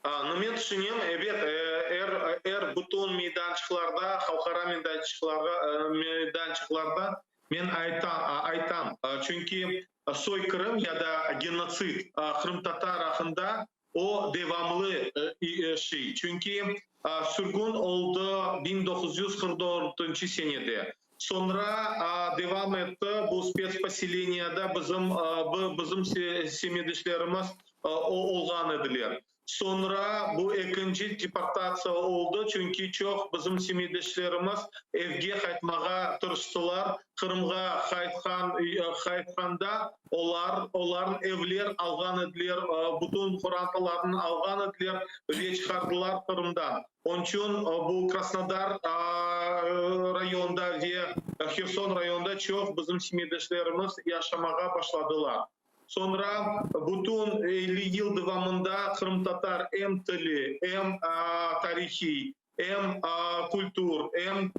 Nu, men tüşünem, ebet, er, er bütün meydançıqlarda, halqara meydançıqlarğa, meydançıqlarda men aytam, çünki soykırım ya da genotsid qırımtatar aqqında o devamlı şey, çünki sürgün oldı 1944 senede, soñra devam etti bu spetsposeleniyada bizim semetdeşlerimiz olğan ediler. Soñra bu ekinci deportatsiya oldı, çünki çoq bizim semetdeşlerimiz evge qaytmağa tırıştılar. Qırımğa qaytqan qaytqanda olar olarnıñ evler alğan ediler, bütün qorantalarını alğan ediler ve çıqardılar Qırımdan. Onıñ içün bu Krasnodar rayonında ve Herson rayonında çoq bizim semetdeşlerimiz yaşamağa başladılar. Soñra bütün 50 yıl devamında qırımtatar em tili, em tarihiy, em kültür, em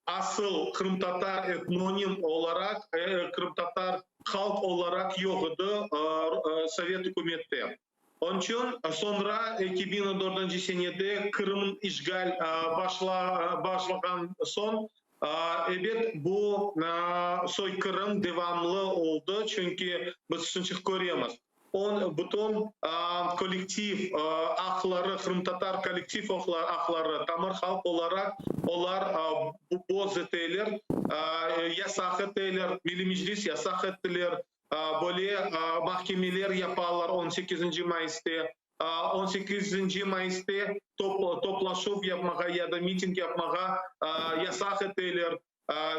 asıl qırımtatar etnonim olaraq, qırımtatar halq olaraq yoq edi Sovet ükümette. Onıñ içün soñra 2014 senede Qırım işğal başlağan soñ, ebet, bu soykırım devamlı oldı, çünki biz şimdi köremiz, bütün kollektiv aqları, qırımtatar kollektiv aqları, tamır halq olaraq olar boz eteler, yasaq eteler, Milliy Meclis yasaq ettiler, böyle mahkemeler yapalar 18 mayısta. 18 mayısta toplaşuv yapmağa ya da miting yapmağa yasaq eteler.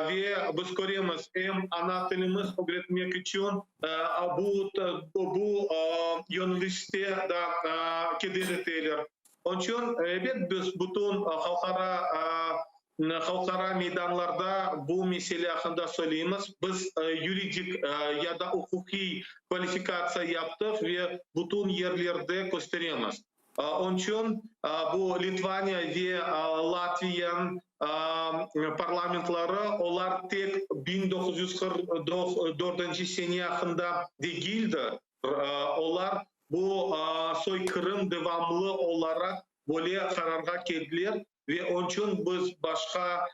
Ve biz köremiz, em ana tilimiz ögretmek içün bu yönelişte da keder eteler. Onıñ içün, ebet, biz bütün halqara meydanlarda bu mesele aqqında söyleymiz. Biz yuridik ya da uquqiy kvalifikatsiya yaptıq ve bütün yerlerde kösteremiz. Onıñ içün bu Litvaniya ve Latviyanıñ parlamentleri, olar tek 1944 sene aqqında degildir, olar bu soykırım devamlı olaraq böyle qararğa keldiler ve onıñ içün biz başqa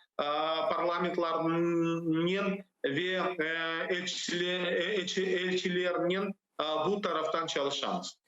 parlamentlarnen ve elçilernen bu taraftan çalışamız.